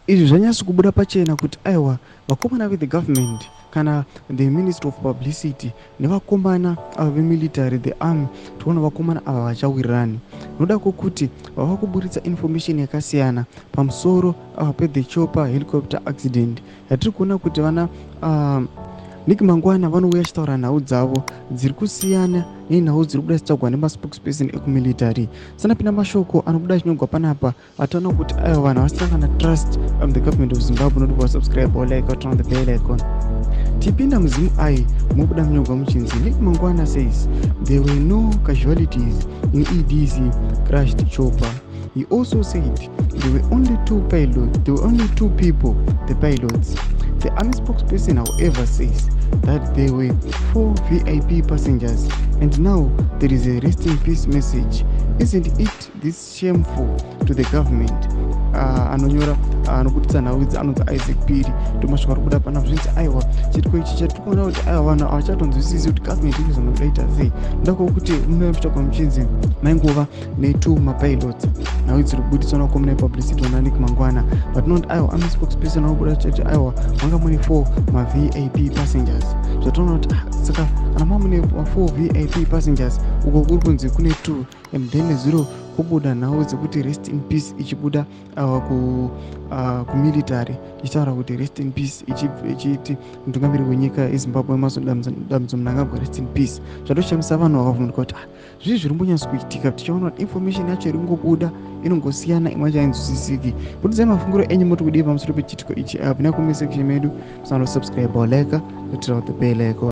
Izvi zvanyatso kubuda pachena kuti aiwa, vakomana ve the government kana the Ministry of Publicity nevakomana ava vemilitary, the army, toona vakomana ava vachawirirani noda kwokuti vava kuburitsa information yakasiyana pamusoro pethe chopper helicopter accident yatiri kuona kuti vana Nick Mangwana vanouya achitaura nhau dzavo dziri kusiyana nenhau dziri kubuda dzichitsvagwa nemaspokesperson ekumilitary. Sanapinda mashoko anobuda achinyorwa panapa, ataona kuti aiwa, vanhu vasina kana trust the government of Zimbabwe. Noti vasubscribe or like, turn on the bell icon. Tipinda muzimu ai mubuda munyorwa muchinzi, "Nick Mangwana says there were no casualties in ED's crashed chopper. He also said there were only two pilots, there were only two people, the pilots. The army spokesperson, however, says that there were four VIP passengers and now there is a rest in peace message. Isn't it this shameful to the government?" Anonyora, anobudisa nhau idzi anonzi Isaac Piri. Ndomasvika ari kubuda panapa. Zvinzi aiwa, chitiko ichi chatiri kuona kuti aiwa, vanhu havachatonzwisisi kuti government irizonodaita sei noda kwokuti munomutsvagwa muchinzi maingova netwo mapilots. Nhau idzi dziri kubudiswa nakomana publicity vanaNick Mangwana, but not aiwa, army spokesperson anobuda chati aiwa, manga mune four maVIP passengers. Zvatoona kuti ah, saka kana mamune ma4 VIP passengers, uko kuri kunzi kune two, and then zero kubuda nhau dzekuti rest in peace ichibuda kumilitary ichitaura kuti rest in peace, ichiti mutungamiri wenyika yeZimbabwe Emmerson Dambudzo Mnangagwa, rest in peace. Zvatoshamisa vanhu vakavhunduka kuti ah, zvii zviri mbonyatso kuitika? Tichaona kuti information yacho iri kungobuda inongosiyana, imwe yacho hainzwisisiki. Budidzai mafungiro enyu, moti kudii pamusoro pechiitiko ichi? Pinda comment section medu, musanosubscribe or like, kuitira kuti bell icon.